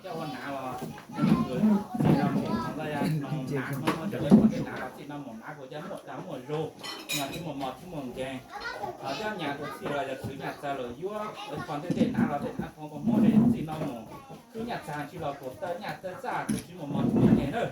Coj ua nav los, txij no mus no, nav no, cov lawv pog tej nav los txij no mus nav kuj coj muaj dag muaj zug, mas tsis muaj mos tsis muaj nkeeg. Ho cov nyab tus txij los yog khwv nyaj txag lawm yuav lawv pog tej tej nav los tej nav pog kuj muab txij no mus khwv nyaj txag tsis los kuj tawm nyaj txag txaj kuj tsis muaj mos tsis muaj nkeeg na.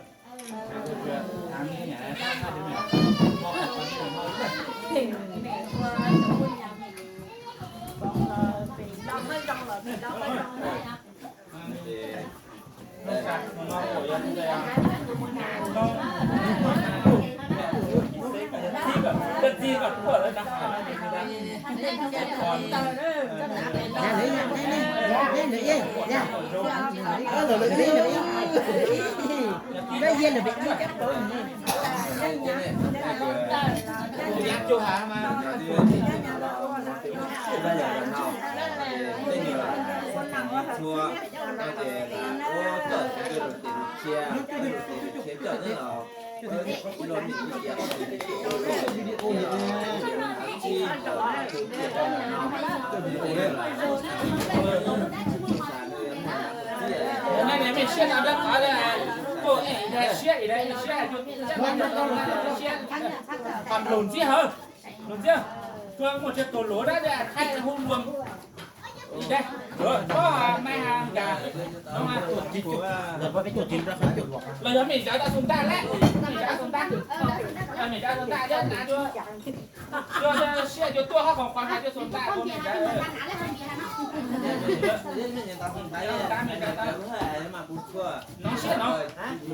Siab no dab qhov siab, siab, siab, pam lus ntxib hawm, lus ntxib, tuaj muaj tsis tus luv dab thaij hu luag. Tsob mai nkag, los yog mej zam tau xu ntaj lawm, mej zam tau xu ntaj, mej zam tau xu ntaj thiab nav dua, siab cua tuaj hab qhov qhov hais cua xu ntaj ua mej zam. Nov siab no,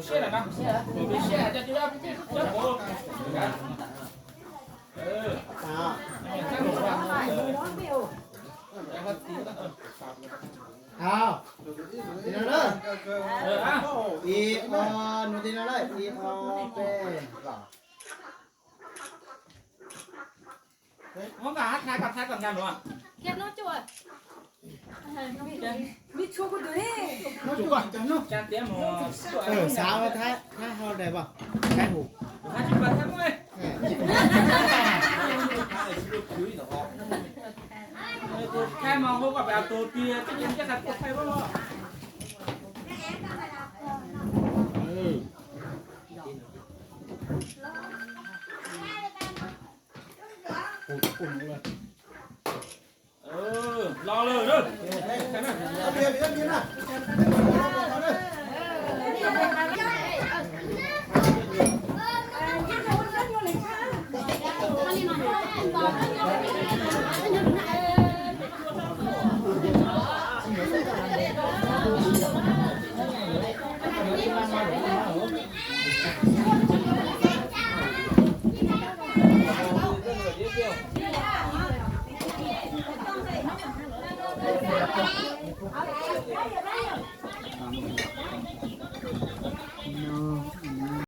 siab no, siab cov cua, cua puv. Ib, ob, nuv ti no lawm, ib, ob, peb. Muab koj hab thaij, koj thaij koj nkag nuav. Xav thaij, thaij hau dais pom, thaij hum. Thaij mas hau koj pem tus tiag, thaij los. Los lawm.